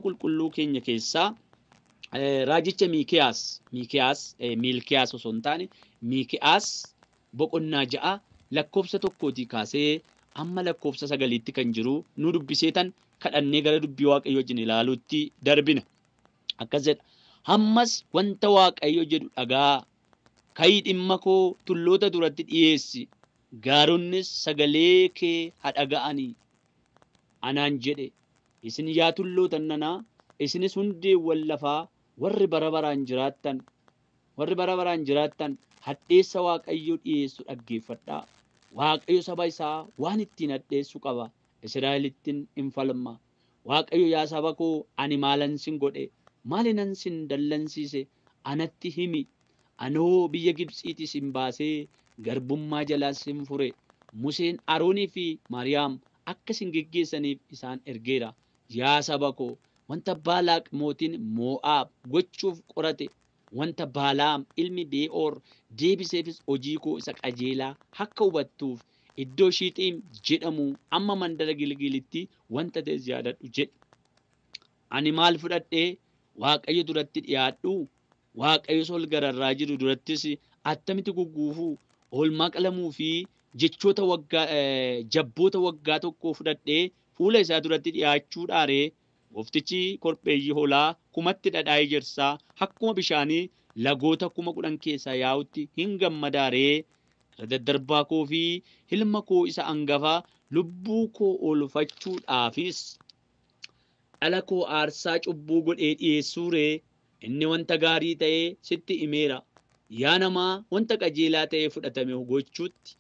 Qulqulluu keenya keessaa raajicha Miilkiyaas osoo hin taane Miikiyaas boqonnaa 6 lakkoofsa 1 kaasee amma lakkoofsa 9tti kan jiru nu dubbiseetan kadhannee gara dubbii Waaqayyoo wajjin ilaaluutti darbina. Akkas jedha. Hammas wanta Waaqayyo jedhu dhagaa. Ka'ii dhimma koo tulloota duratti dhiyeessi. Gaaronnis sagalee kee haa dhaga'anii. Anaan jedhe. Isin yaa tulloota nanaa, isinis hundeewwan lafaa warri bara baraan jiraattan hadheessa Waaqayyo dhiyeessu dhaggeeffadhaa. Waaqayyo saba isaa waan ittiin hadheessu qaba. Israa'elittiin hin falma. Waaqayyo yaa saba koo ani maalan sin godhe? Maalinan sin dallansiise? Anatti himi. Anoo biyya Gibxiitii sin baasee garbummaa jalaas sin fure. Museen Aroonii fi Maariyaam akka sin geggeessaniif isaan ergeera. Yaa saba koo wanta Baalaaq mootiin Moo'aab gochuuf qorate, wanta Baalaam ilmi Be'oor deebiseefis hojii koo isa qajeelaa akka hubattuuf iddoo Shixiim jedhamu amma mandara Gilgilitti wanta ta'es yaadadhu jedhe. Ani maal fudhadhee Waaqayyo duratti dhiyaadhu? Waaqayyo sol gararraa jiru durattis attamitti gugguufuu? Oolmaa qalamuu fi jechoota waggaa jabboota waggaa tokko fudhadhee fuula isaa duratti dhiyaachuu dhaaree? Gooftichi korbeeyyii hoolaa 1000 dhadhaa ejersaa akkuma bishaanii lagoota 10,000 keessaa yaa'utti hin gammadaaree? Irra daddarbaa koo fi ilma koo isa angafaa lubbuu koo oolfachuudhaafis dhala koo aarsaa cubbuu godhee dhiyeessuuree? Inni wanta gaarii ta'ee sitti himeera. Yaa namaa wanta qajeelaa ta'ee fudhatame gochuutti,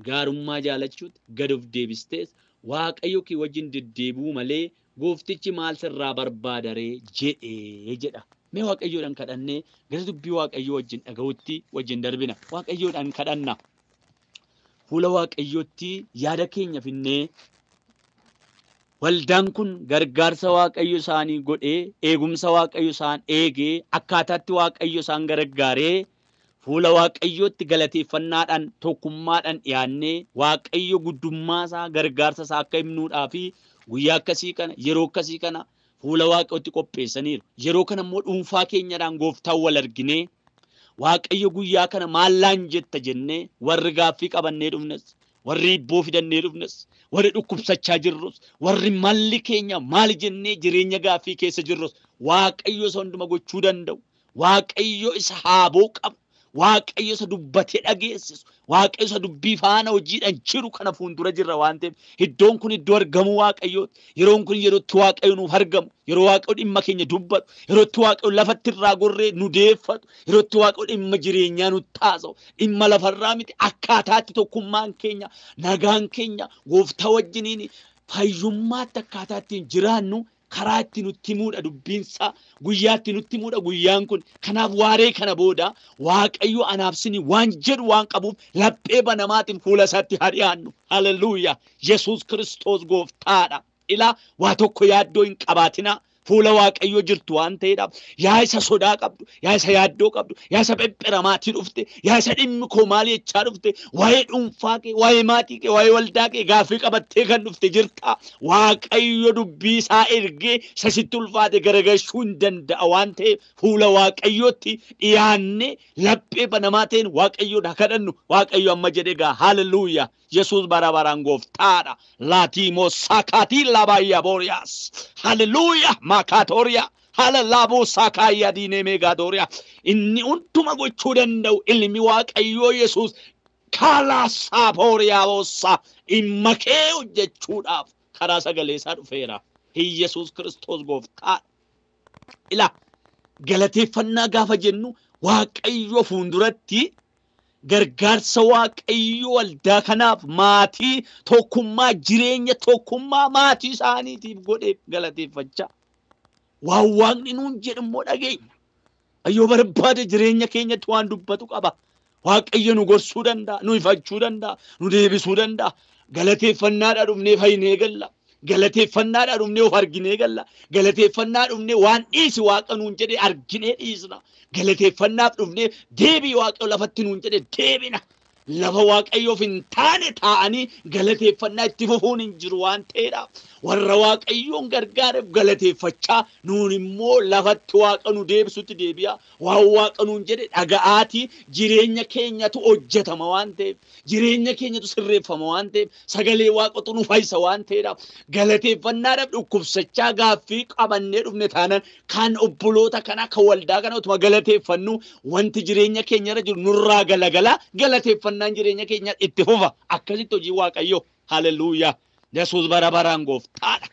gaarummaa jaalachuutti gad of deebistees Waaqayyo kee wajjin deddeebi'uu malee gooftichi maal sirraa barbaadaree jedhee jedha. Mee Waaqayyoodhaan kadhannee gara dubbii Waaqayyoo wajjin dhaga'utti wajjin darbina. Waaqayyoodhaan kadhanna. Fuula Waaqayyootti yaada keenya finnee waldaan kun gargaarsa Waaqayyo isaanii godhee, eegumsa Waaqayyo isaan eegee, akkaataatti Waaqayyo isaan gargaaree fuula Waaqayyootti galateeffannaadhaan tokkummaadhaan dhiyaannee Waaqayyo guddummaa isaa gargaarsa isaa akka himnuudhaa fi guyyaa akkasii kana yeroo akkasii kana fuula Waaqayyootti qopheessaniiru. Yeroo kana immoo dhuunfaa keenyadhaan gooftaan wal arginee Waaqayyo guyyaa kana maallaan jetta jennee warri gaaffii qabannee dhufnes, warri hibboo fidannee dhufnes, warri dhukkubsachaa jirrus, warri malli keenya maal jennee jireenya gaaffii keessa jirrus Waaqayyo isa hunduma gochuu danda'u, Waaqayyo isa haaboo qabu, Waaqayyo isa dubbatee dhageessisu, Waaqayyo isa dubbii faana hojiidhaan jiru kana fuuldura jirra waan ta'eef iddoon kun iddoo argamuu Waaqayyooti. Yeroon kun yeroo itti Waaqayyo nuuf argamu, yeroo Waaqayyo dhimma keenya dubbatu, yeroo itti Waaqayyo lafatti irraa gorree nu deeffatu, yeroo itti Waaqayyo dhimma jireenyaa nu taasisu, dhimma lafarraa miti akkaataatti tokkummaan keenya, nagaan keenya gooftaa wajjiniin fayyummaatti akkaataa ittiin jiraannu karaa itti nutti himuudha dubbiinsaa, guyyaa itti nutti himuudha guyyaan kun. Kanaaf waaree kana booda Waaqayyo anaaf sini waan jedhu waan qabuuf laphee banamaatiin fuula isaatti haa dhiyaannu. Haleluuyaa! Yesuus Kiristoos gooftaadha. Ilaa waa tokko yaaddoo hin qabaatinaa. Fuula Waaqayyoo jirtu waan ta'eedhaaf yaa isa sodaa qabdu, yaa isa yaaddoo qabdu, yaa isa phepheramaatii dhufte, yaa isa dhimmi koo maali jechaa dhufte, waa'ee dhuunfaa kee, waa'ee maatii kee, waa'ee waldaa kee gaaffii qabattee kan dhufte jirta. Waaqayyo dubbii isaa ergee isa sitti ulfaate garagalchuu hin danda'a waan ta'eef fuula Waaqayyootti dhiyaannee laphee banamaa ta'een Waaqayyoon haa kadhannu. Waaqayyo amma jedhe egaa haleluuyaa. Yesuus bara baraan gooftaadha. Laatiimoo saakaatii labaayyaa booriyaas. Haleluuyaa maakaatooriyaa. Haala saakaayyaa diinee meegaatooriyaa. Inni hunduma gochuu danda'u ilmi Waaqayyoo Yesuus kaalaa saapooriyaa boossaa dhimma kee hojjechuudhaaf karaa sagalee isaa dhufeera. Yesuus Kiristoos gooftaadha. Ilaa galateeffannaa gaafa jennu Waaqayyo fuulduratti gargaarsa Waaqayyo waldaa kanaaf maatii tokkummaa jireenya tokkummaa maatii isaaniitiif godheef galateeffachaa. Waan Waaqni nuun jedhu immoo dhageenya. Ayyoo barbaade jireenya keenyatti waan dubbatu qaba. Waaqayyo nu gorsuu danda'a, nu ifachuu danda'a, nu deebisuu danda'a. Galateeffannaadhaa dhufnee fayyinee galla. Galateeffannaadhaa dhufnee of arginee galla. Galateeffannaa dhufnee waan dhiisi Waaqa nuun jedhee arginee dhiisna. Galateeffannaaf dhufnee deebii Waaqayyo lafatti nuun jedhee deebina. Lafa Waaqayyoof hin taane taa'anii galateeffannaa itti fufuun hin jiru waan ta'eedha. Warra Waaqayyoon gargaareef galateeffachaa nuun immoo lafatti Waaqa nu deebisutti deebi'a. Waan Waaqa nuun jedhe dhaga'aatii jireenya keenyatu hojjetama waan ta'eef, jireenya keenyatu sirreeffama waan ta'eef, sagalee Waaqatu nu fayyisa waan ta'eedha. Galateeffannaadhaaf dhukkubsachaa gaaffii qabannee dhufne taanaan kan obboloota kanaa kan waldaa kana utuma galateeffannu wanti jireenya keenyarra jiru nurraa galagalaa galateeffannaan jireenya keenya itti fufa. Akkasitti hojii Waaqayyoo. Haleluuyaa. Yesuus bara baraan gooftaadha.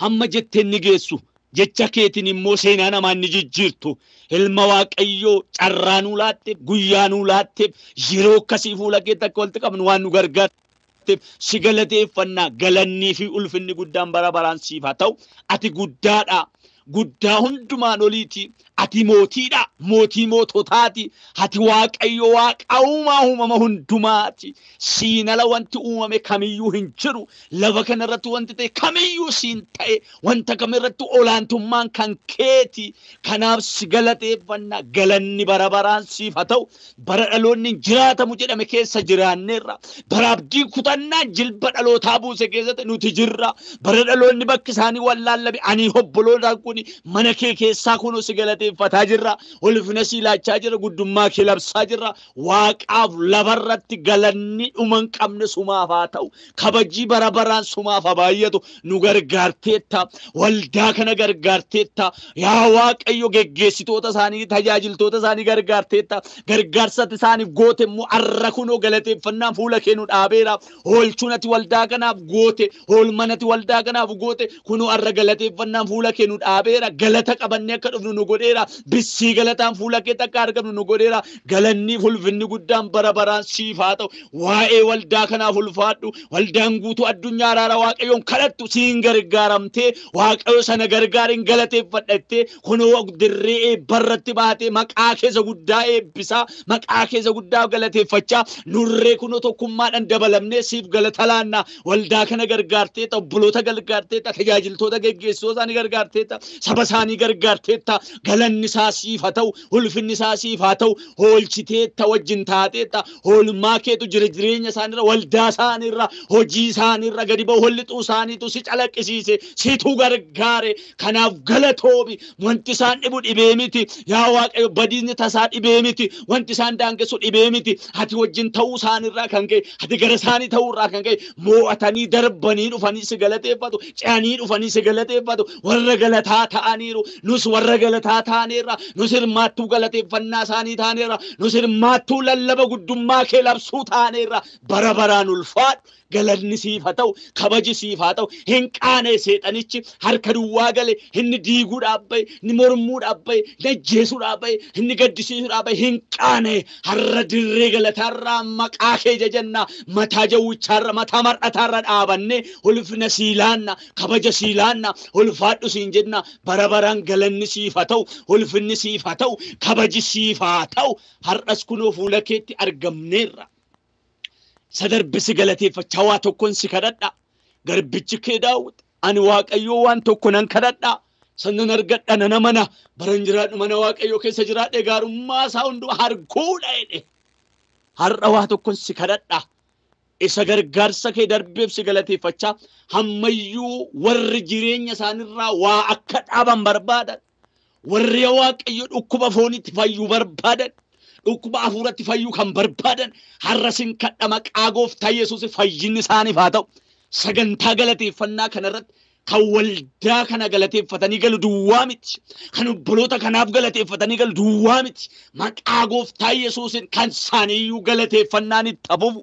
Hamma jetteen ni geessu. Jecha keetiin immoo seenaa namaa ni jijjiirtu. Ilma Waaqayyoo carraa nuu laatteef, guyyaa nuu laatteef, yeroo akkasii fuula keetti akka walitti qabnu waan nu gargaarteef si galateeffannaa. Galannii fi ulfinni guddaan bara baraan siif haa ta'u. Ati guddaadha. Guddaa hundumaan oliiti. Ati mootiidha. Mootii moototaati. Ati Waaqayyo Waaqa uumaa uumama hundumaati. Siin ala wanti uumame kamiyyuu hin jiru. Lafa kanarratti wanti ta'e kamiyyuu siin ta'e. Wanta kamirratti olaantummaan kan keeti. Kanaaf si galateeffannaa. Galanni bara baraan siif haa ta'u. Bara dhaloonni hin jiraatamu jedhame keessa jiraanneerra. Bara abdii kutannaa jilba dhalootaa buuse keessatti nuti jirra. Bara dhaloonni bakki isaanii wallaallabe ani obboloota kun mana kee keessaa kunoo si galateeffataa jirra. Ulfina si laachaa jirra. Guddummaa kee labsaa jirra. Waaqaaf lafarratti galanni dhuma hin qabne sumaaf haa ta'u. Kabajii bara baraan sumaaf haa baay'atu. Nu gargaarteetta. Waldaa kana gargaarteetta. Yaa Waaqayyo geggeessitoota isaanii tajaajiltoota isaanii gargaarteetta. Gargaarsa isaaniif goote immoo arra kunoo galateeffannaan fuula kee nu dhaabeera. Oolchuun ati waldaa kanaaf goote, oolman ati waldaa kanaaf goote kunoo arra galateeffannaan fuula kee nu dhaabeera. Galata qabannee akka dhufnu nu godheera. Bissii galataan fuula kee akka argamnu nu godheera. Galanni ulfinni guddaan bara baraan siif haa ta'u. Waa'ee waldaa kanaaf ulfaadhu. Waldaan guutuu addunyaa araara Waaqayyoon kadhattu siin gargaaramtee Waaqayyo sana gargaariin galateeffadhattee kunoo dirree eebbarratti baatee maqaa keessa guddaa eebbisaa, maqaa keessa guddaa galateeffachaa nurree kunoo tokkummaadhaan dabalamnee siif galata laanna. Waldaa kana gargaarteetta, obboloota gargaarteetta, tajaajiltoota geggeessitoota isaanii gargaarteetta, saba isaanii gargaarteetta. Galanni isaa siif haa ta'u, ulfinni isaa siif haa ta'u. Hoolchiteetta, wajjin taateetta. Oolmaa keetu jira jireenya isaaniirra, waldaa isaaniirra, hojii isaaniirra gadi ba'u hollixuu isaaniitu si calaqqisiise, situ gargaare. Kanaaf galatoomi. Wanti isaan dhibu dhibee miti. Yaa Waaqayyo badiisni tasaa dhibee miti. Wanti isaan daangessu dhibee miti. Ati wajjin ta'uu isaaniirraa kan ka'e, ati gara isaanii ta'uurraa kan ka'e moo'atanii darbanii dhufanii si galateeffatu, ce'anii dhufanii si galateeffatu. Warra galataa ta'aniiru. Nus warra galataa taaneerra. Nus hirmaattuu galateeffannaa isaanii taaneerra. Nus hirmaattuu lallaba guddummaa kee labsuu taaneerra. Bara baraan ulfaadhu. Galanni siif haa ta'u, kabaji siif haa ta'u. Hin qaane seexanichi harka duwwaa gale, inni diiguudhaaf bahe, inni mormuudhaaf bahe, inni ajjeesuudhaaf bahe, inni gaddisiisuudhaaf bahe. Hin qaane har'a dirree galataarraa maqaa kee jajanna. Mataa jawwichaarra, mataa mar'ataarra dhaabannee ulfina sii laanna, kabaja sii laanna, ulfaadhu siin jenna. Bara baraan galanni siif haa ta'u, ulfinni siif haa ta'u, kabaji siif haa ta'u. Har'as kunoo fuula keetti argamneerra. Sadarbi si galateeffachaa waa tokkoon si kadhadha. Garbichi kee Daawit, ani Waaqayyoo waan tokko nan kadhadha. Sannan argadha nana mana. Baran jiraadhu mana Waaqayyoo keessa jiraadhe gaarummaa isaa hundumaa arguudha jedhe. Har'a waa tokkoon si kadhadha. Isa gargaarsa kee darbeef si galateeffachaa hammayyuu warri jireenya isaaniirraa waa akka dhaaban barbaadan. Warri Waaqayyo dhukkuba foonitti fayyuu barbaadan. Dhukkuba hafuuratti fayyuu kan barbaadan har'a sin kadha maqaa gooftaa Yesuus fayyinni isaaniif haa ta'u. Sagantaa galateeffannaa kanarratti kan waldaa kana galateeffatanii galu duwwaa miti. Kan obboloota kanaaf galateeffatanii galu duwwaa miti. Maqaa gooftaa Yesuusin kan isaaniiyyuu galateeffannaan itti hafuuf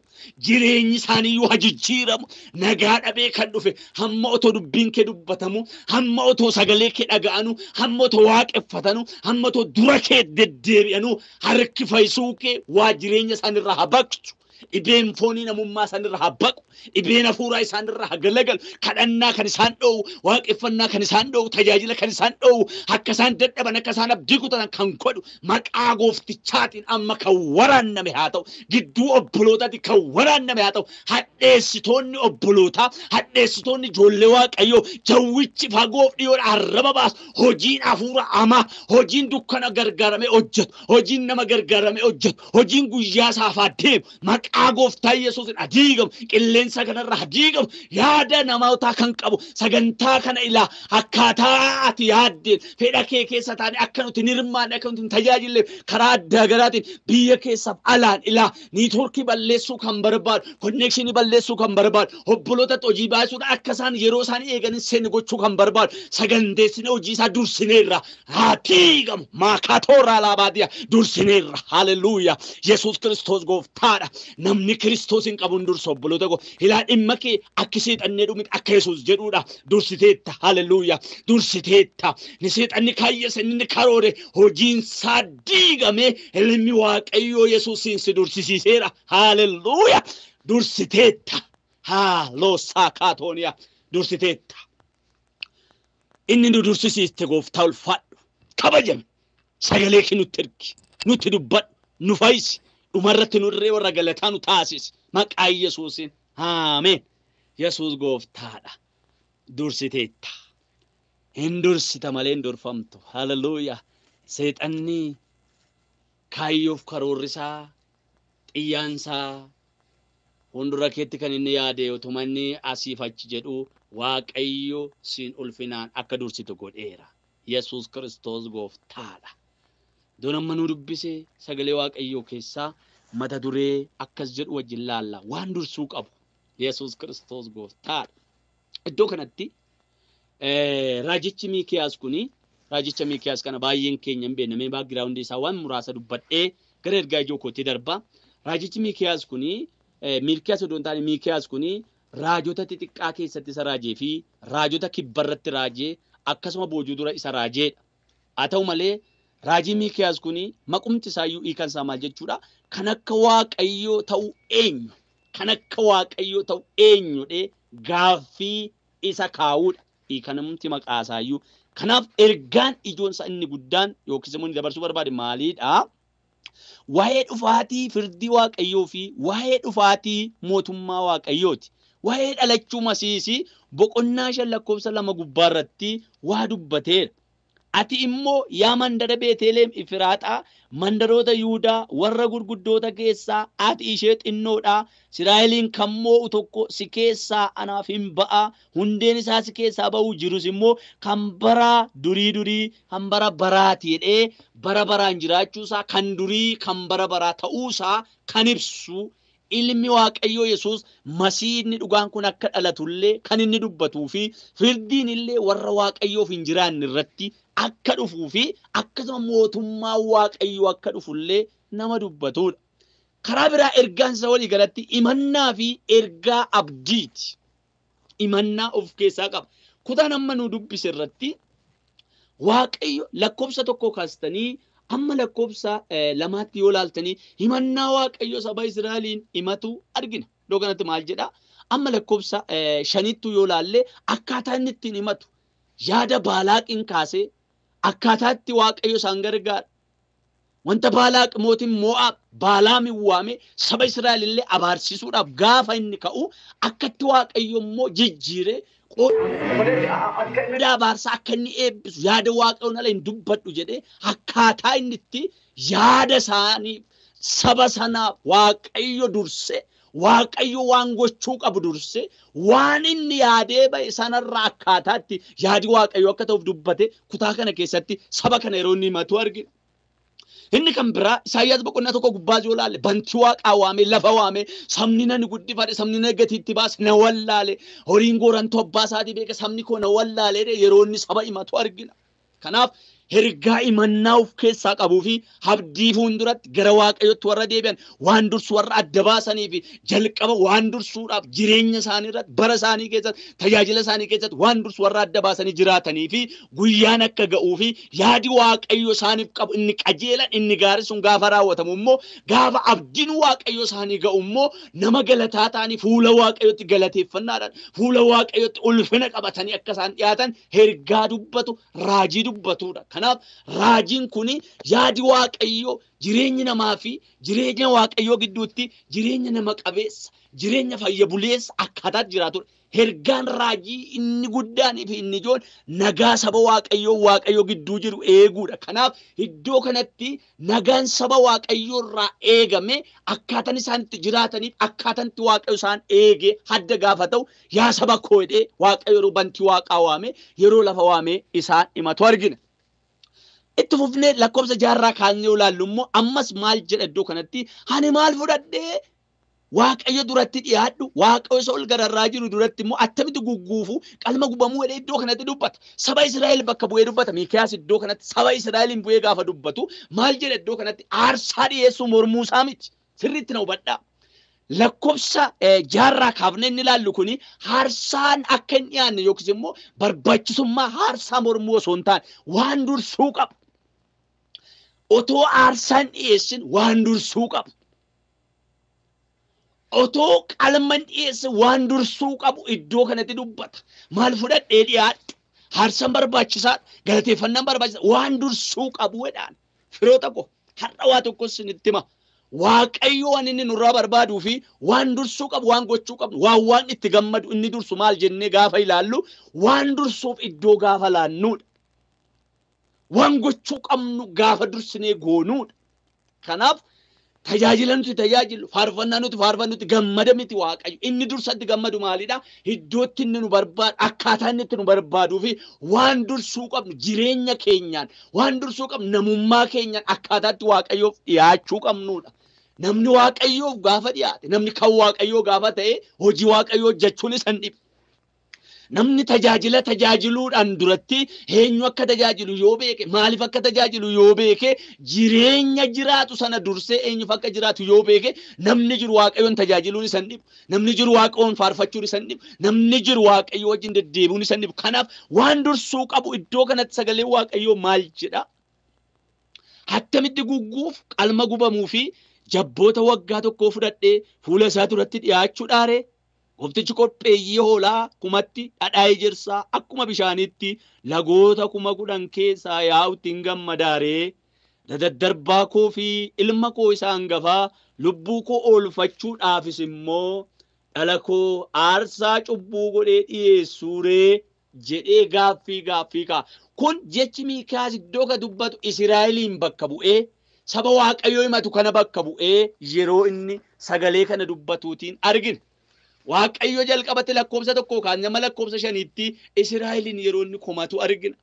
jireenyi isaaniiyyuu haa jijjiiramu. Nagaa dhabee kan dhufe hamma otoo dubbiin kee dubbatamu, hamma otoo sagalee kee dhaga'anu, hamma otoo waaqeffatanu, hamma otoo dura kee deddeebi'anu harki fayyisuu kee waa jireenya isaaniirraa haa baqsu. Dhibeen foonii namummaa isaanirra haa baqu. Dhibeen hafuuraa isaanirra haa galagalu. Kadhannaa kan isaan dhoowwu, waaqeffannaa kan isaan dhoowwu, tajaajila kan isaan dhoowwu, akka isaan dadhaban, akka isaan abdii kutatan kan godhu maqaa gooftichaatiin amma kan waraanname haa ta'u. Gidduu obbolootaatti kan waraanname haa ta'u. Hadheessitoonni obbolootaa, hadheessitoonni ijoollee Waaqayyoo, jawwichi fagoof dhiyoodha arraba baasu. Hojiin hafuura hamaa, hojiin dukkana gargaaramee hojjetu, hojiin nama gargaaramee hojjetu, hojiin guyyaa saafaa deemu maqaa gooftaa Yesuusin adiigamu, qilleensa kanarra adiigamu, yaada namootaa kan qabu sagantaa kana ilaa akkaataa ati yaaddeen fedha kee keessa taane akka nuti hin hirmaanne, akka nuti hin tajaajilleef karaa addaa garaatiin biyya keessaaf alaan ilaa niitoorkii balleessuu kan barbaadu, konneekshinii balleessuu kan barbaadu, obboloota hojii baasuudhaan akka isaan yeroo isaan eegan seenne gochuu kan barbaadu, saganteessine hojii isaa dursineerra haa diigamu. Maakaatoorraa laabaadiya dursineerra. Haleluuyaa. Yesuus Kiristoos gooftaadha. Namni Kiristoos hin qabu hin dursu obboloota koo. Ilaa dhimma kee akka seexannee dhumite akka Yesuus jedhuudha. Dursiteetta. Haleluuyaa. Dursiteetta. Ni seexanni kaayyese inni karoore hojiin isaa diigamee ilmi Waaqayyoo Yesuusiin si dursisiiseera. Haleluuyaa. Dursiteetta. Haaloo saakaatooniyaa. Dursiteetta. Inni nu dursisiiste gooftaa ulfaadhu. Kabajame. Sagalee kee nutti ergi. Nutti dubbadhu. Nu fayyisi. Dhumarratti nurree warra galataa nu taasisi. Maqaa Yesuusiin. Ameen. Yesuus gooftaadha. Dursiteetta. Hin dursita malee hin durfamtu. Haleluuyaa. Seexanni kaayyoof karoorri isaa xiyyaansaa fuuldura keetti kan inni yaade utuma inni asiif achi jedhu Waaqayyo siin ulfinaan akka dursitu godheera. Yesuus Kiristoos gooftaadha. Iddoo amma nu dubbise sagalee Waaqayyoo keessaa mata duree akkas jedhu wajjin laalla. Waan dursuu qabu. Yesuus Kiristoos gooftaadha. Iddoo kanatti raajichi Miikiyaas kuni, raajicha Miikiyaas kana baay'een keenya hin beekne, mee baakgiraawundii isaa waan muraasa dubbadhee gara ergaa ijoo kootti darba. Raajichi Miikiyaas kuni, Miilkiyaas odoo hin taane Miikiyaas kuni raajota xixiqqaa keessatti isa raajee fi raajota kibbarratti raajee akkasuma boojuu dura isa raajeedha. Haa ta'u malee raajii Miikiyaas kuni maqumti isaayyuu hiikan isaa maal jechuudha? Kan akka Waaqayyoo ta'u eenyu? Kan akka Waaqayyoo ta'u eenyudhee gaaffii isa kaa'uudha. Hiikanamti maqaa isaayyuu. Kanaaf ergaan ijoon isaa inni guddaan yookiis immoo inni dabarsuu barbaade maaliidha? Waa'ee dhufaatii firdii Waaqayyoo fi waa'ee dhufaatii mootummaa Waaqayyooti. Waa'ee dhalachuu Masiisii boqonnaa 5 lakkoofsa 2 gubbaarratti waa dubbateera. Ati immoo yaa mandara Beeteleem Efraaxaa, mandaroota Yihudaa warra gurguddoota keessaa ati ishee xinnoodha. Israa'eliin kan moo'u tokko si keessaa anaaf hin ba'a. Hundeen isaa si keessaa ba'u jirus immoo kan bara durii durii kan bara baraati jedhee bara baraan jiraachuusaa kan durii kan bara baraa ta'uusaa kan ibsu ilmi Waaqayyoo Yesuus Masiihni dhugaan kun akka dhalatullee kan inni dubbatuu fi firdiin illee warra Waaqayyoof hin jiraanne irratti akka dhufuu fi akkasuma mootummaa Waaqayyoo akka dhufullee nama dubbatudha. Karaa biraa ergaan isaa walii galatti himannaa fi ergaa abdiiti. Himannaa of keessaa qaba. Kutaan amma nu dubbise irratti Waaqayyo lakkoofsa 1 kaastanii amma lakkoofsa 2tti yoo laaltanii himannaa Waaqayyo saba Israa'eliin himatu argina. Iddoo kanatti maal jedha? Amma lakkoofsa 5tti yoo laalle akkaataa inni ittiin himatu yaada Baalaaqiin kaasee akkaataa itti Waaqayyo isaan gargaara. Wanta Baalaaq mootiin Mo'aab Baalaamin waame saba Israa'el illee abaarsisuudhaaf gaafa inni ka'u akkatti Waaqayyo immoo jijjiiree qooda abaarsaa akka inni eebbisu yaada Waaqayyoon ala hin dubbadhu jedhee akkaataa inni itti yaada isaanii saba sanaaf Waaqayyo dursee Waaqayyo waan gochuu qabu dursee waan inni yaadee ba'e sanarraa akkaataatti yaadi Waaqayyo akka ta'uuf dubbate kutaa kana keessatti saba kana yeroo inni himatu argina. Inni kan biraa Isaayyaas boqonnaa 1 gubbaa yoo laalle bantii waaqaa waamee lafa waamee sabni na guddifadhe sabni na gatiitti baase na wallaale horiin goorantuu abbaa isaatii beeka sabni koo na wallaale yeroo inni saba himatu argina. Kanaaf Ergaa imannaa of keessaa qabuu fi abdii fuulduratti gara Waaqayyootti warra deebi'an waan dursu warra adda baasanii fi jalqaba waan dursuudhaaf jireenya isaanii irratti bara isaanii keessatti tajaajila isaanii keessatti waan dursu warra adda baasanii jiraatanii fi guyyaan akka ga'uu fi yaadi Waaqayyo isaaniif qabu inni qajeelan inni gaarii sun gaafa raawwatamu immoo gaafa abdiin Waaqayyo isaanii ga'u immoo nama galataa ta'anii fuula Waaqayyootti galateeffannaadhaan fuula Waaqayyootti ulfina qabatanii akka isaan dhiyaatan ergaa dubbatu raajii dubbatudha. Kanaaf raajiin kuni yaadi Waaqayyoo jireenya namaa fi jireenya Waaqayyoo gidduutti jireenya nama qabeessa jireenya fayya buleessa akkaataa jiraatudha. Ergaan raajii inni guddaanii fi inni ijoon nagaa saba Waaqayyoo Waaqayyoo gidduu jiru eeguudha. Kanaaf iddoo kanatti nagaan saba Waaqayyoo irraa eegame akkaataan isaan itti jiraataniif akkaataan itti Waaqayyo isaan eege hadda gaafa ta'u yaa saba koo jedhee Waaqayyo yeroo bantii Waaqaa waame yeroo lafa waame isaan himatu argina. Itti fufnee lakkoofsa jaarraa kaasnee ilaallu immoo ammas maal jedha iddoo kanatti ani maal fudhadhee Waaqayyo duratti dhiyaadhu Waaqayyo isa ol gararraa jiru duratti immoo attamitti gugguufu qalma gubamuu jedhee iddoo kanatti dubbata. Saba Israa'el bakka bu'ee dubbata. Miikiyaas iddoo kanatti saba Israa'eliin bu'ee gaafa dubbatu maal jedha iddoo kanatti aarsaa dhiyeessuu mormuu isaa miti. Sirriitti na hubadhaa. Lakkoofsa jaarraa kaafnee inni ilaallu kuni aarsaan akka hin dhiyaanne yookiis immoo barbaachisummaa aarsaa mormuu osoo hin taane waan dursuu qabu. Otoo aarsaan dhiyeessin waan dursuu qabu. Otoo qalma dhiyeessin waan dursuu qabu iddoo kanatti dubbata. Maal fudhadhee dhiyaadhu? Aarsaan barbaachisaadha. Galateeffannaan barbaachisaadha. Waan dursuu qabu jedhaan. Firoota koo har'a waa tokko isinitti hima. Waaqayyo waan inni nurraa barbaaduu fi waan dursuu qabu waan gochuu qabnu waan waan itti gammadu inni dursu maal jennee gaafa ilaallu waan dursuuf iddoo gaafa laannuudha. Waan gochuu qabnu gaafa dursinee goonuudha. Kanaaf tajaajila nuti tajaajilu faarfannaa nuti faarfannutti gammada miti Waaqayyo. Inni dursatti gammadu maalidha? Iddootti inni nu barbaadu akkaataa inni itti nu barbaaduu fi waan dursuu qabnu jireenya keenyaan waan dursuu qabnu namummaa keenyaan akkaataatti Waaqayyoof dhiyaachuu qabnuudha. Namni Waaqayyoof gaafa dhiyaate namni kan Waaqayyoo gaafa ta'e hojii Waaqayyoo hojjechuun isa hin dhibu. Namni tajaajila tajaajiluudhaan duratti eenyu akka tajaajilu yoo beeke maaliif akka tajaajilu yoo beeke jireenya jiraatu sana dursee eenyuuf akka jiraatu yoo beeke namni jiru Waaqayyoon tajaajiluun isa hin dhibu. Namni jiru Waaqayyoon faarfachuun isa hin dhibu. Namni jiru Waaqayyo wajjin deddeebi'uun isa hin dhibu. Kanaaf waan dursuu qabu iddoo kanatti sagalee Waaqayyoo maal jedha? Attamitti gugguuf qalma gubamuu fi jabboota waggaa tokkoo fudhadhee fuula isaa duratti dhiyaachuu dhaare. Gooftichi qopheeyyii hoolaa kumatti dhadhaa ejersaa akkuma bishaanitti lagoota 10,000 keessaa yaa'utti hin gammadaaree. Daddarbaa koo fi ilma koo isa hangafaa lubbuu koo oolfachuudhaafis immoo dhala koo aarsaa cubbuu godhee dhiyeessuuree jedhee gaaffii kaa'a. Kun jechi Miikiyaas iddoo ka dubbatu Israa'eliin bakka bu'ee saba Waaqayyoo himatu kana bakka bu'ee yeroo inni sagalee kana dubbatuutiin argina. Waaqayyo jalqabatti lakkoofsa 1 kaasnee amma lakkoofsa 5tti Israa'eliin yeroo inni komatu argina.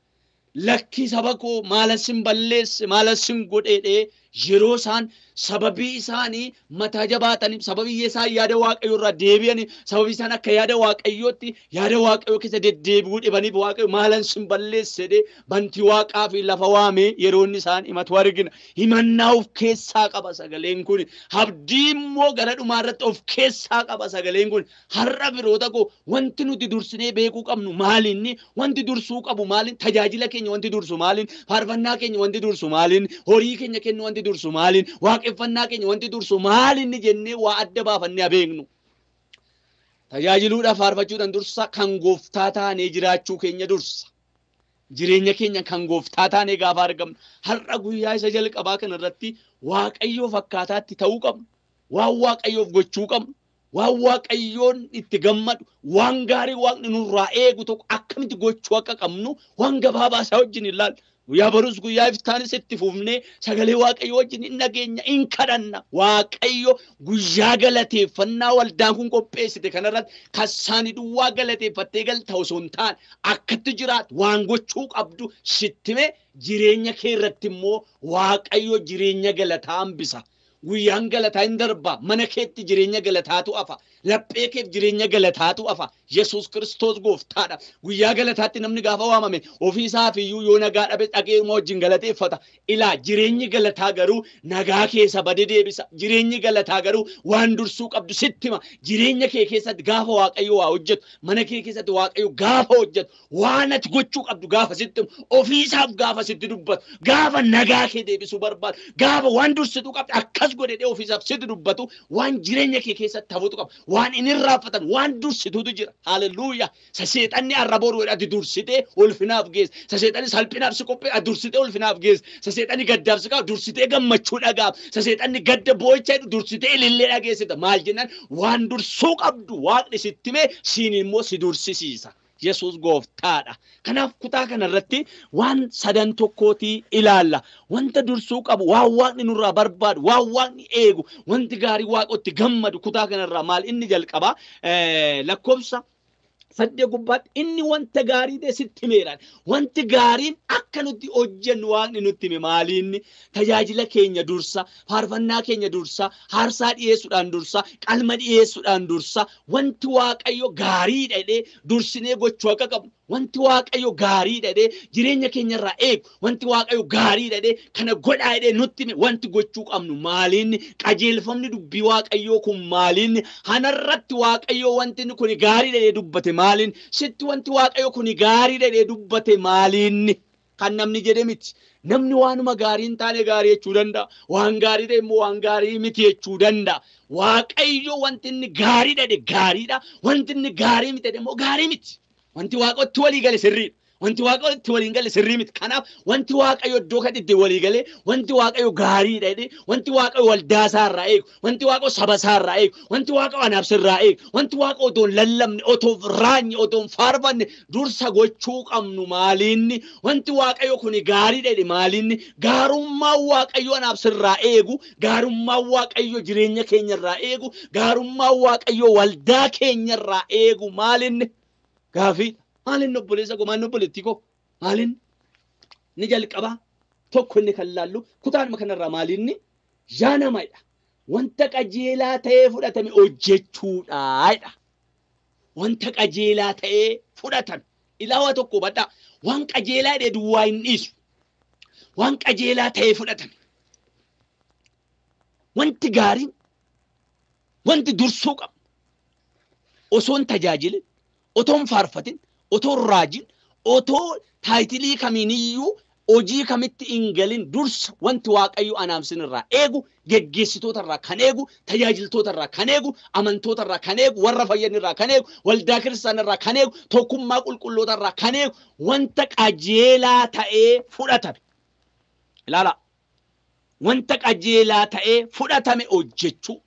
Lakkii saba koo maalan sin balleesse maalan sin godheedhee yeroo isaan sababii isaanii mataa jabaataniif sababii isaan yaada Waaqayyoo irraa deebi'aniif sababii isaan akka yaada Waaqayyootti yaada Waaqayyoo keessa deddeebi'uu dhibaniif Waaqayyo maalan sin balleesse jedhee bantii Waaqaa fi lafa waamee yeroo inni isaan himatu argina. Himannaa of keessaa qaba sagaleen kun. Abdii immoo gara dhumaa irratti of keessaa qaba sagaleen kun. Har'a firoota koo wanti nuti dursinee beekuu qabnu maalinni? Wanti dursuu qabu maalin? Tajaajila keenya wanti dursu maalin? Faarfannaa keenya wanti dursu maalin? Horii keenya kennu wanti dursu maalin? Waaqeffannaa keenya wanti dursu maalin jennee waa adda baafannee abeeknu. Tajaajiluudhaaf faarfachuudhaan dursa kan gooftaa taanee jiraachuu keenya dursa. Jireenya keenya kan gooftaa taanee gaafa argamnu har'a guyyaa isa jalqabaa kanarratti Waaqayyoof akkaataatti ta'uu qabnu. Waan Waaqayyoof gochuu qabnu. Waan Waaqayyoon itti gammadu waan gaarii Waaqni nurraa eegu tokko akkamitti gochuu akka qabnu waan gabaabaa isaa wajjin ilaalu. Guyyaa barus guyyaa iftaanis itti fufnee sagalee Waaqayyoo wajjin hin dhageenya hin kadhanna. Waaqayyo guyyaa galateeffannaa waldaan kun qopheessite kanarratti kassaanii duwwaa galateeffattee galta osoo hin taane akkatti jiraatu waan gochuu qabdu sittime jireenya kee irratti immoo Waaqayyo jireenya galataa hambisa. Guyyaan galataa hin darba. Mana keetti jireenya galataatu hafa. Laphee keef jireenya galataatu hafa. Yesuus Kiristoos gooftaadha. Guyyaa galataatti namni gaafa waamame ofii isaaf iyyuu yoo nagaa dhabe dhaqeeruma wajjin galateeffata. Ilaa jireenyi galataa garuu nagaa keessa bade deebisa. Jireenyi galataa garuu waan dursuu qabdu sitti hima. Jireenya kee keessatti gaafa Waaqayyo waa hojjetu, mana kee keessatti Waaqayyo gaafa hojjetu, waan ati gochuu qabdu gaafa sitti himu, ofii isaaf gaafa sitti dubbatu, gaafa nagaa kee deebisuu barbaadu, gaafa waan dursituu qabdu akkas godhee ofiisaaf sitti dubbatu, waan jireenya kee keessatti hafuutu qaba. Waan inni irraanfatan waan dursituutu jira. Haleluuyaa. Seexanni arraba horii ati dursitee ulfinaaf geesse. Seexanni salphinaaf si qophee ati dursitee ulfinaaf geesse. Seexanni gaddaaf si qabu dursitee gammachuu dhagaaf. Seexanni gadda boo'icha jedhu dursitee ilillee dhageessita. Maal jennaan waan dursuu qabdu waaqni sitti himee siin immoo si dursisiisa. Yesuus gooftaadha. Kanaaf kutaa kanarratti waan sadan tokkootii ilaalla. Wanta dursuu qabu, waan waaqni nurraa barbaadu, waan waaqni eegu, wanti gaarii waaqotti gammadu kutaa kanarraa maal inni jalqabaa lakkoofsa 8 gubbaatti inni wanta gaarii ta'e sitti himeera. Wanti gaariin akka nuti hojjennu waaqni nutti hime maaliinni? Tajaajila keenya dursa, faarfannaa keenya dursa, aarsaa dhiyeessuudhaan dursa, qalma dhiyeessuudhaan dursa, wanti Waaqayyo gaarii jedhee dursinee gochuu akka qabnu, wanti Waaqayyo gaarii jedhee jireenya keenyarraa eegu, wanti Waaqayyo gaarii jedhee kana godhaa jedhee nutti hime wanti gochuu qabnu maaliinni? Qajeelfamni dubbii Waaqayyoo kun maaliinni? Hanarratti Waaqayyo wanti inni kun gaarii jedhee dubbate maaliin? Sitti wanti Waaqayyo kun gaarii jedhee dubbate maaliinni? Kan namni jedhe miti. Namni waanuma gaarii hin taane gaarii jechuu danda'a. Waan gaarii ta'e immoo waan gaarii miti jechuu danda'a. Waaqayyo wanti inni gaarii jedhe gaariidha. Wanti inni gaarii miti jedhe immoo gaarii miti. Wanti Waaqotti walii gale sirriidha. Wanti Waaqayyo waliin gale sirrii miti. Kanaaf wanti Waaqayyo iddoo kanatti walii galee, wanti Waaqayyo gaariidha jedhee, wanti Waaqayyo waldaa isaarraa eegu, wanti Waaqayyo saba isaarraa eegu, wanti Waaqayyo anaaf sirraa eegu, wanti Waaqayyo otoo hin lallabne, otoo hin raanne, otoo hin faarfanne dursa gochuu qabnu maaliinni? Wanti Waaqayyo kun gaariidha jedhe maaliinni? Gaarummaan Waaqayyo anaaf sirraa eegu, gaarummaan Waaqayyo jireenya keenyarraa eegu, gaarummaan Waaqayyo waldaa keenyarraa eegu maalinni? Gaafiidha. Maalinni obboleessa koo, maalinni obboleettii koo, maalinni? Ni jalqabaa tokko inni kan laallu kutaanuma kanarraa maalinni? Yaa namadha. Wanta qajeelaa ta'ee fudhatame hojjechuudhaadha. Wanta qajeelaa ta'ee fudhatame. Ilaawa tokko hubadhaa. Waan qajeelaa jedhee duwwaa hin dhiisu. Waan qajeelaa ta'ee fudhatame. Wanti gaariin, wanti dursuu qabu. Osoo hin tajaajilin, otoo hin faarfatin, otoo hin raajin, otoo taayitilii kamiiniyyuu hojii kamitti hin galin dursa wanti Waaqayyo anaaf sinirraa eegu, geggeessitoota irraa kan eegu, tajaajiltoota irraa kan eegu, amantoota irraa kan eegu, warra fayyan irraa kan eegu, waldaa kiristaanaa irraa kan eegu, tokkummaa qulqulloota irraa kan eegu, wanta qajeelaa ta'ee fudhatame. Ilaala. Wanta qajeelaa ta'ee fudhatame hojjechuu.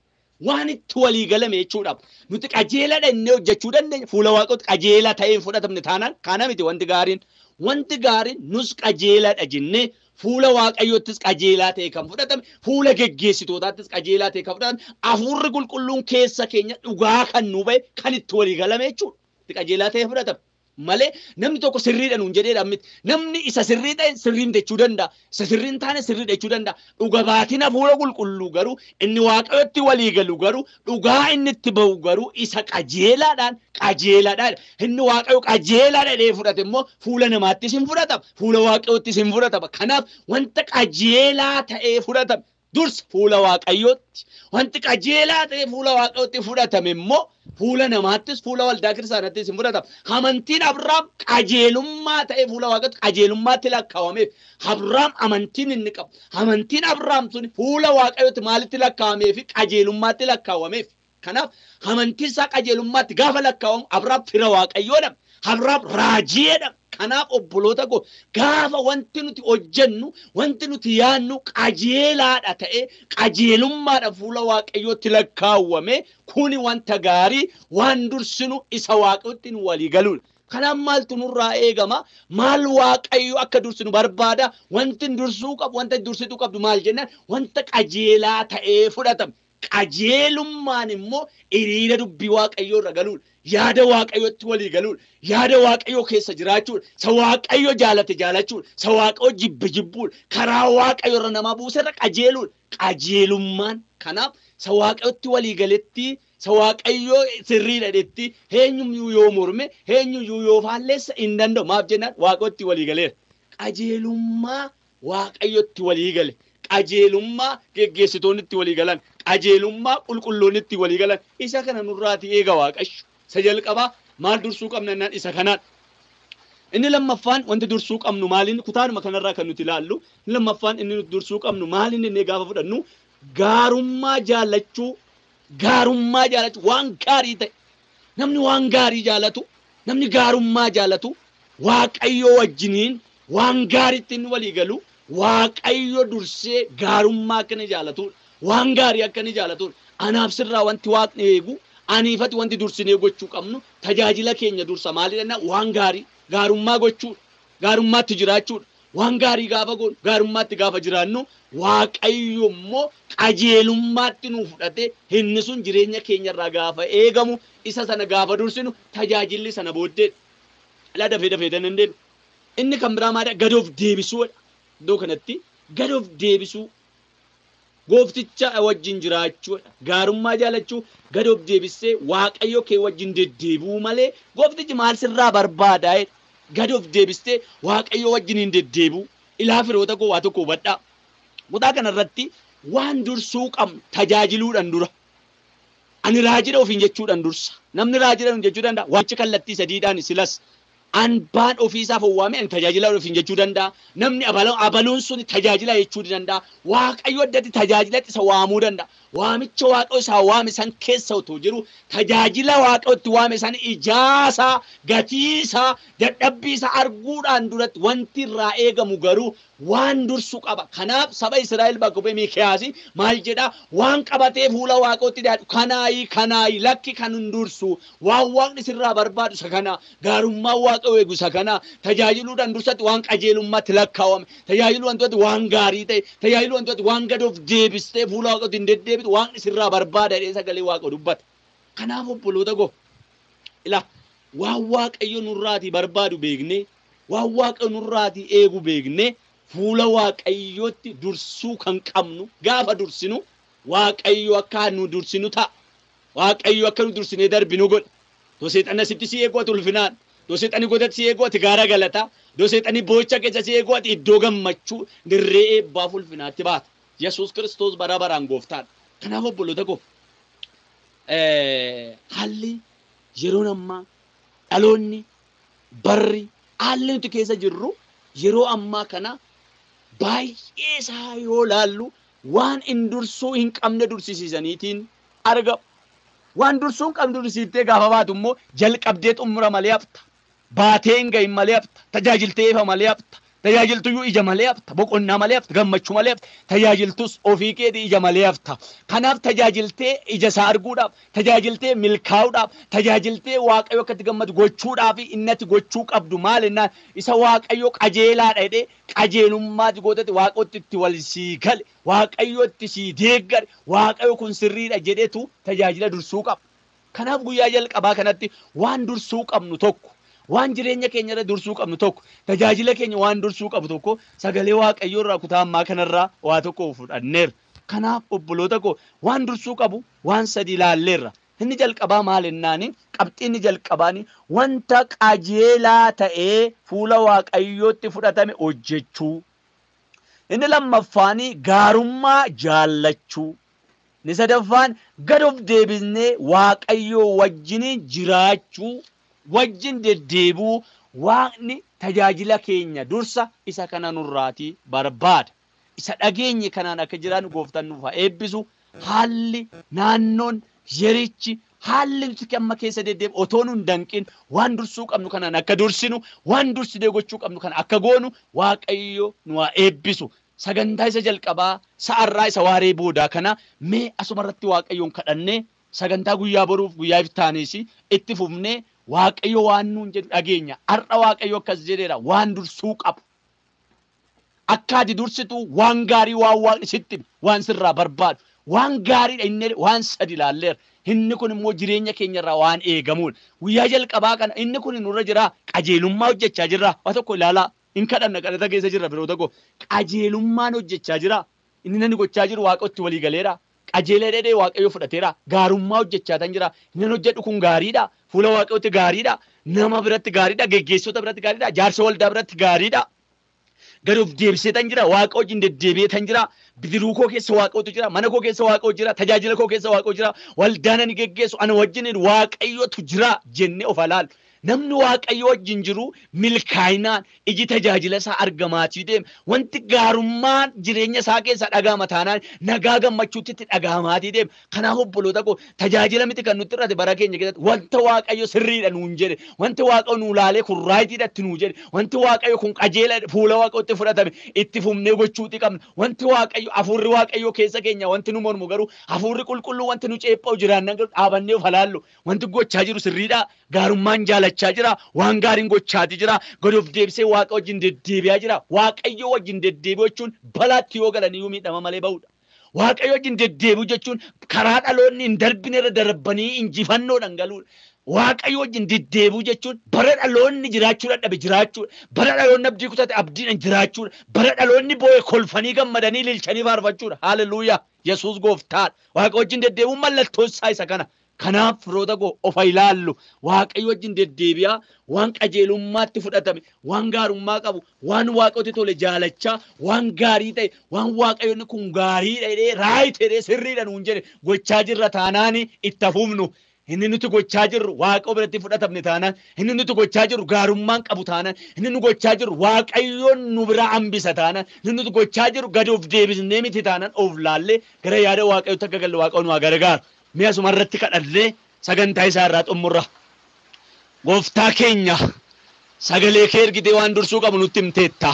Waan itti walii galame jechuudha. Nuti qajeelaadha inni hojjechuu dandeenya. Fuula Waaqayyootti qajeelaa ta'ee hin fudhatamne taanaan kana miti wanti gaariin. Wanti gaariin nus qajeelaadha jennee fuula Waaqayyoottis qajeelaa ta'e kan fudhatame, fuula geggeessitootaattis qajeelaa ta'e kan fudhatame, hafuurri qulqulluun keessa keenya dhugaa kan nu ba'e kan itti walii galame jechuudha. Itti qajeelaa ta'e fudhatame. Malee namni tokko sirriidha nuun jedheedha miti. Namni isa sirrii ta'e sirrii miti jechuu danda'a. Isa sirrii hin taane sirriidha jechuu danda'a. Dhuga baatiin hafuura qulqulluu garuu inni Waaqayyotti walii galu garuu dhugaa inni itti ba'u garuu isa qajeelaadhaan qajeelaadhaan. Inni Waaqayyo qajeelaadha jedhee fudhate immoo fuula namaattis hin fudhatama. Fuula Waaqayyoottis hin fudhatama. Kanaaf wanta qajeelaa ta'ee fudhatame dursa fuula Waaqayyootti. Wanti qajeelaa ta'e fuula Waaqayyootti fudhatame immoo fuula namaattis fuula waldaa kiristaanaattis hin fudhatama. Amantiin Abrahaam qajeelummaa ta'e fuula Waaqayyootti qajeelummaatti lakkaa'ameef. Abrahaam amantiin inni qabu. Amantiin Abrahaam sun fuula Waaqayyootti maalitti lakkaa'ameef? Qajeelummaatti lakkaa'ameef. Kanaaf amantiin isaa qajeelummaatti gaafa lakkaa'amu Abrahaam fira Waaqayyoo jedhama. Abrahaam raajii jedhama. Kanaaf obboloota koo gaafa wanti nuti hojjennu, wanti nuti yaadnu qajeelaadha ta'e qajeelummaadha fuula Waaqayyootti lakkaawwame kuni wanta gaarii waan dursinu isa Waaqayyootti nu walii galuudha. Kanaaf maaltu nurraa eegama? Maal Waaqayyo akka dursinu barbaada? Wanti dursuu qabu, wanta dursituu qabdu maal jennaan? Wanta qajeelaa ta'ee fudhatame. Qajeelummaan immoo hiriira dubbii Waaqayyoo irra galuudha. Yaada Waaqayyootti walii galuudha. Yaada Waaqayyoo keessa jiraachuudha. Isa Waaqayyo jaalate jaalachuudha. Isa Waaqayyo jibbe jibbuudha. Karaa Waaqayyo irra nama buuse irra qajeeluudha. Qajeelummaan kanaaf isa Waaqayyootti walii galetti, isa Waaqayyoo sirriidha jedhetti eenyuyyuu yoo morme, eenyuyyuu yoo faalleessa hin danda'u. Maaf jennaan Waaqayyootti walii galeera. Qajeelummaa Waaqayyootti walii gale. Qajeelummaa geggeessitoonni itti walii galan, qajeelummaa qulqulloonni itti walii galan, isa kana nurraatii eega Waaqayyo. Isa jalqabaa maal dursuu qabna jennaan isa kanaan. Inni lammaffaan wanti dursuu qabnu maaliin kutaanuma kanarraa kan nuti ilaallu, inni lammaffaan inni nuti dursuu qabnu maaliin inni gaafa fudhannu gaarummaa jaallachuu, gaarummaa jaallachuu waan gaarii ta'e. Namni waan gaarii jaalatu, namni gaarummaa jaalatu Waaqayyo wajjiniin waan gaariitti inni walii galu, Waaqayyo dursee gaarummaa akka inni jaalatudha. Waan gaarii akka inni jaalatudha. Anaaf sirraa wanti Waaqni eegu, aniifati wanti dursinee gochuu qabnu tajaajila keenya dursa maali jenna waan gaarii, gaarummaa gochuudha. Gaarummaatti jiraachuudha. Waan gaarii gaafa goonu, gaarummaatti gaafa jiraannu Waaqayyo immoo qajeelummaatti nu fudhate inni sun jireenya keenyarraa gaafa eegamu isa sana gaafa dursinu tajaajilli sana booddeedha. Ilaa dafee dafee tan hin deemu. Inni kan biraa maali? Gad of deebisuudha. Iddoo kanatti gad of deebisuu, goofticha wajjin jiraachuudha. Gaarummaa jaalachuu, gad of deebisee Waaqayyo kee wajjin deddeebi'uu malee gooftichi maal sirraa barbaadaa jedha. Gad of deebistee Waaqayyo wajjin hin deddeebi'u. Ilaa firoota koo waa tokko hubadhaa. Kutaa kanarratti waan dursuu qabnu tajaajiluudhaan dura. Ani raajidha ofiin jechuudhaan dursa. Namni raajidha ofiin jechuu danda'a. Waamichi kallattii sadiidhaan silas. Anbaan ofiisaaf owwaame ani tajaajila ofiin jechuu danda'a. Namni abaluun sun tajaajila jechuu danda'a. Waaqayyo addatti tajaajilatti isa waamuu danda'a. Waamicha Waaqayyo isaa waame san keessa otoo jiru tajaajila Waaqayyo itti waame san ijaasaa, gatiisaa, dadhabbiisaa arguudhaan duratti wanti irraa eegamu garuu waan dursu qaba. Kanaaf saba Israa'el bakka bu'ee Miikiyaas maal jedhaa? Waan qabatee fuula Waaqayyootti dhiyaatu kanaayi kanaayi lakki kan hin dursu waan Waaqni sirraa barbaadu isa kana, gaarummaa Waaqayyo eegu isa kana, tajaajiluudhaan dursatti waan qajeelummaatti lakkaawame, tajaajiluudhaan duratti waan gaarii ta'e, tajaajiluudhaan duratti waan gad of deebistee fuula Waaqayyootti hin deddeebitu Waaqni sirraa barbaada jedhee sagalee Waaqayyoo dubbata. Kanaaf obboloota koo ilaa waan Waaqayyo nurraatii barbaadu beeknee, waan Waaqayyo nurraatii eegu beeknee fuula Waaqayyootti dursuu kan qabnu gaafa dursinu Waaqayyo akka nu dursinu ta'a. Waaqayyo akka nu dursinee darbinu godha. Doo seexanni asitti si eegu ati ulfinaan, doo seexanni godatti si eegu ati gaara galataa, doo seexanni boo'icha keessa si eegu ati iddoo gammachuu dirree eebbaaf ulfinaatti baata. Yesuus Kiristoos bara baraan gooftaadha. Kanaaf obboloota koo haalli yeroon ammaa dhaloonni barri haalli nuti keessa jirru yeroo ammaa kana baay'ee isaa yoo laallu waan hin dursuu hin qabne dursisiisaniitiin argamu. Waan dursuu hin qabne dursisiiftee gaafa baatu immoo jalqabdee xumura malee hafta. Baatee hin gahin malee hafta. Tajaajiltee eefa malee hafta. Tajaajiltuyyuu ija malee hafta. Boqonnaa malee hafta. Gammachuu malee hafta. Tajaajiltus ofii keetii ija malee hafta. Kanaaf tajaajiltee ija isaa arguudhaaf, tajaajiltee milkaa'uudhaaf, tajaajiltee Waaqayyo akka itti gammadu gochuudhaaf inni ati gochuu qabdu maal jennaan isa Waaqayyo qajeelaadha jedhee qajeelummaatti gootetti Waaqayyotti itti wal sii gale, Waaqayyotti sii deeggare, Waaqayyo kun sirriidha jedhetu tajaajila dursuu qaba. Kanaaf guyyaa jalqabaa kanatti waan dursuu qabnu tokko, waan jireenya keenya irra dursuu qabnu tokko, tajaajila keenya waan dursuu qabu tokko sagalee Waaqayyoo irraa kutaa ammaa kanarraa waa tokko fudhanneerra. Kanaaf obboloota koo waan dursuu qabu waan sadi ilaalleerra. Inni jalqabaa maal jennaani? Qabxii inni jalqabaani wanta qajeelaa ta'ee fuula Waaqayyootti fudhatame hojjechuu. Inni lammaffaani gaarummaa jaallachuu. Inni sadaffaan gad of deebisnee Waaqayyoo wajjin jiraachuu, wajjin deddeebi'uu. Waaqni tajaajila keenya dursa isa kana nurraatii barbaada. Isa dhageenye kanaan akka jiraannu gooftaan nuuf haa eebbisu. Haalli naannoon yerichi haalli nuti amma keessa deddeebi'u otoo nu hin danqin waan dursuu qabnu kanaan akka dursinu, waan dursinee gochuu qabnu kana akka goonu Waaqayyo nu haa eebbisu. Sagantaa isa jalqabaa sa'arraa isa waaree boodaa kana mee asumarratti Waaqayyoon kadhannee sagantaa guyyaa boruuf guyyaa iftaaniis itti fufnee Waaqayyo waan nuun jedhu dhageenya. Har'a Waaqayyo akkas jedheera waan dursuu qabu. Akka ati dursitu waan gaarii waan Waaqni sitti hime, waan sirraa barbaadu, Waan gaariidha inni waan sadi ilaalleera. Inni kun immoo jireenya keenyarraa waan eegamuudha. Guyyaa jalqabaa kana inni kun nurra jira. Qajeelummaa hojjechaa jirra. Waa tokko ilaalaa. In kadhanna kadhata keessa jirra firoota koo. Qajeelummaan hojjechaa jira. Inni nani gochaa jiru waaqotti walii galeera. Qajeelee dheedhee waaqayyo fudhateera. Gaarummaa hojjechaa tan jira. Inni hojjedhu kun gaariidha. Fuula waaqayyootti gaariidha. Nama biratti gaariidha. Geggeessota biratti gaariidha. Jaarsa waldaa biratti gaariidha. Gadi of deebisee tan jira. Waaqa wajjin deddeebi'ee tan jira. Bidiruu koo keessa waaqayyotu jira. Mana koo keessa waaqayyo jira. Tajaajila koo keessa waaqayyo jira. Waldaan ani geggeessu ana wajjin waaqayyotu jira jennee of ilaalu. Namni waaqayyo wajjin jiru milkaa'inaan iji tajaajila isaa argamaatii deema. Wanti gaarummaan jireenya isaa keessa dhaga'ama taanaan nagaa gammachuutti itti dhaga'amaatii deema. Kanaaf obboloota koo tajaajila miti kan nutti irratti bara keenya keessatti wanta waaqayyo sirriidha nuun jedhe, wanti waaqayyo nuu laalee kun raayitiidha itti nuu jedhe, wanti waaqayyo kun qajeela fuula waaqayyootti fudhatame itti fufnee gochuuti qabna. Wanti waaqayyo hafuurri waaqayyo keessa keenya wanti nu mormu garuu hafuurri qulqulluu wanti nu ceepha'u jiraannan garuu dhaabannee of ilaallu. Wanti gochaa jiru sirriidha. Gaarummaan jaalachaa jira. Waan gaariin gochaati jira. Gadi of deebisee waaqa wajjin deddeebi'aa jira. Waaqayyo wajjin deddeebi'uu jechuun balaatti yoo galan iyyuu miidhama malee ba'uudha. Waaqayyo wajjin deddeebi'uu jechuun karaa dhaloonni hin darbine irra darbanii injifannoodhaan galuudha. Waaqayyo wajjin deddeebi'uu jechuun bara dhaloonni jiraachuu dadhabe jiraachuudha. Bara dhaloonni abdii kutate abdiidhaan jiraachuudha. Bara dhaloonni boo'e kolfanii gammadanii ililchanii faarfachuudha. Haaleluyyaa! Yesuus gooftaadha. Waaqa wajjin deddeebi'uun mallattoo isaa isa kana. Kanaaf firoota koo of ilaallu. Waaqayyo wajjin deddeebi'aa waan qajeelummaatti fudhatame, waan gaarummaa qabu, waan waaqayyotti tole jaalachaa, waan gaarii ta'e, waan waaqayyoonni kun gaariidha jedhee raayit jedhee sirriidha nuun jedhe gochaa jirra taanaani itti hafuufnu. Inni nuti gochaa jirru waaqa biratti fudhatamne taanaan, inni nuti gochaa jirru gaarummaan qabu taanaan, inni nu gochaa jirru waaqayyoon nu biraa hambisa taanaan, inni nuti gochaa jirru gadi of deebisnee miti taanaan of laallee gara yaada waaqayyootti akka galle waaqayyoon nu haa gargaaru. Mi'a asuma irratti kadhannee sagantaa isaa irraa xumurra. Gooftaa keenya sagalee kee ergitee waan dursuu qabnu nutti himteetta.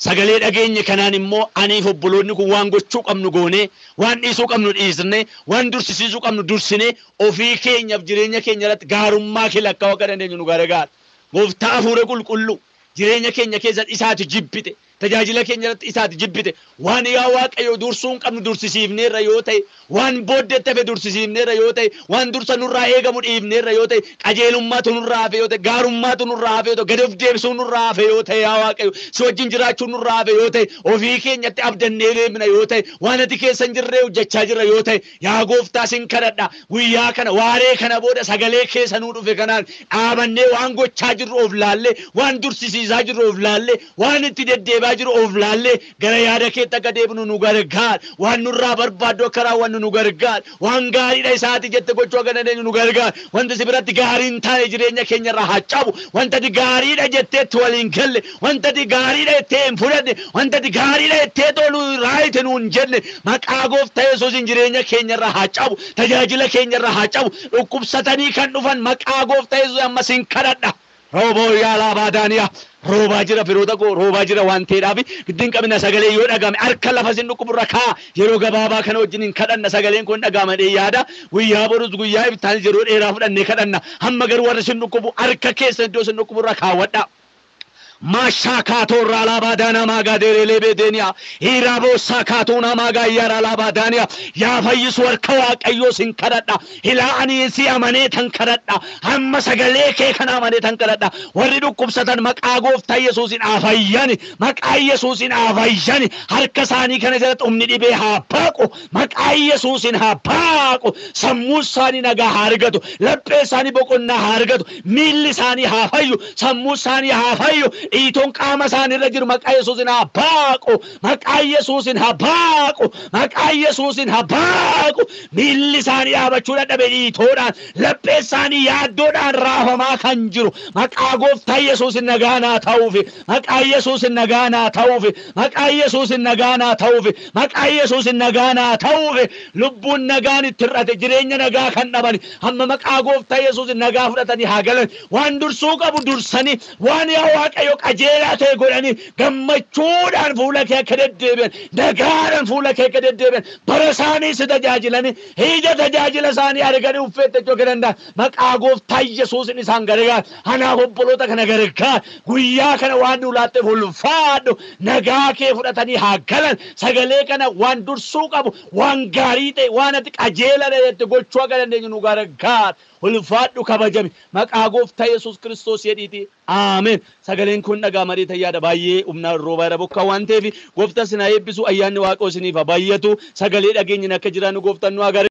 Sagalee dhageenye kanaan immoo aniif obboloonni kun waan gochuu qabnu goonee, waan dhiisuu qabnu dhiisnee, waan dursisiisuu qabnu dursinee ofii keenyaaf jireenya keenya irratti gaarummaa kee lakkaa'uu akka dandeenyu nu gargaara. Gooftaa hafuura qulqulluu jireenya keenya keessatti isaati jibbite, tajaajila keenya irratti isaati jibbite, waan yaa waaqayyo dursuu hin qabnu dursisiifneerra yoo ta'e, waan booddeetti hafe dursisiifneerra yoo ta'e, waan dursa nurraa eegamu dhiifneerra yoo ta'e, qajeelummaatu nurraa hafe yoo ta'e, gaarummaatu nurraa hafe yoo ta'e, gadi of deebisuu nurraa hafe yoo ta'e, yaa waaqayyo si wajjin jiraachuu nurraa hafe yoo ta'e, ofii keenyatti abdannee deemna yoo ta'e, waan ati keessa hin jirree hojjechaa jirra yoo ta'e, yaa gooftaa sin kadhadha. Guyyaa kana waaree kana booda sagalee keessa nuu dhufe kanaan dhaabannee waan gochaa jirru of laallee, waan dursisiisaa jirru of laallee, waan itti deddeebi'aa jiru of laallee gara yaada keetti akka deebinu nu gargaar. Waan nurraa barbaaddu akka raawwannu nu gargaar. Waan gaariidha isaati jette gochuu akka dandeenyu nu gargaar. Wanta si biratti gaarii hin taane jireenya keenya irraa haa cabu. Wanta ati gaariidha jetteetti waliin galle, wanta ati gaariidha jettee hin fudhanne, wanta ati gaariidha jettee tolu raayite nuun jenne maqaa gooftaa Yesuusiin jireenya keenya irraa haa cabu. Tajaajila keenya irraa haa cabu. Dhukkubsatanii kan dhufan maqaa gooftaa Yesuus amma sin kadhadha. Rooboo yaalaa baadaaniyaa. Roobaa jira firoota koo, roobaa jira waan ta'eedhaaf giddiin qabina sagalee yoo dhagame harka lafa sin dhukkuburra kaa yeroo gabaabaa kana wajjin hin kadhanna sagaleen kun dhagama dhee yaada. Guyyaa borus guyyaa ibtaan yeroo dheeraa fudhannee kadhanna. Hamma garuu warri sin dhukkubu harka keessa iddoo sin dhukkuburra kaawwadha. Mashakato ralabadana magaderele bedenia hirabo sakatuna magayara labadania yaa fayyisu harka waaqayyoo sin kadhadha. Hilaa ani si amanee tan kadhadha. Hamma sagalee kee kana amanee tan kadhadha. Warri dhukkubsatan maqaa gooftaa Yesuusin haa fayyani. Maqaa Yesuusin haa fayyani. Harka isaanii kana jalatti humni dhibee haa baaqu. Maqaa Yesuusin haa baaqu. Sammuu isaanii nagaa haa argatu. Laphee isaanii boqonnaa haa argatu. Miilli isaanii haa fayyu. Sammuu isaanii haa fayyu. Dhiitoon qaama isaanii irra jiru maqaa Yesuusin haa baaqu. Maqaa Yesuusin haa baaqu. Maqaa Yesuusin haa baaqu. Miilli isaanii dhaabachuu dadhabe dhiitoodhaan, laphee isaanii yaaddoodhaan raafamaa kan jiru maqaa gooftaa Yesuusin nagaa naa ta'uufi. Maqaa Yesuusin nagaa naa ta'uufi. Maqaa Yesuusin nagaa naa ta'uufi. Maqaa Yesuusin nagaa naa ta'uufi. Lubbuun nagaan itti hir'ate jireenya nagaa kan dhaban hamma maqaa gooftaa Yesuusin nagaa fudhatanii haa galan. Waan dursuu qabu dursanii, waan yaa Waaqayyo iddoo qajeelaa ta'e godhanii gammachuudhaan fuula kee akka deddeebi'an, nagaadhaan fuula kee akka deddeebi'an, bara isaanii si tajaajilanii ija tajaajila isaanii arganii uffeettachuu akka danda'an maqaa gooftaa Yesuusin isaan gargaara. Anaaf obboloota kana gargaara. Guyyaa kana waan nu laatteef ulfaadhu. Nagaa kee fudhatanii haa galan. Sagalee kana waan dursuu qabu, waan gaarii ta'e, waan ati qajeeladha jette gochuu akka dandeenyu nu gargaara. Ulfaadhu, kabajami. Maqaa gooftaa Yesuus Kiristoos jedhiiti. Ameen. Sagaleen kun dhagaa marii tayyaadha baay'ee humna roobaa irra bokkaa waan ta'eef gooftaa sinaa eebbisu, ayyaanni waaqoo isiniif haa baay'atu. Sagalee dhageenyin akka jiraannu gooftaan nu haa gargaaru.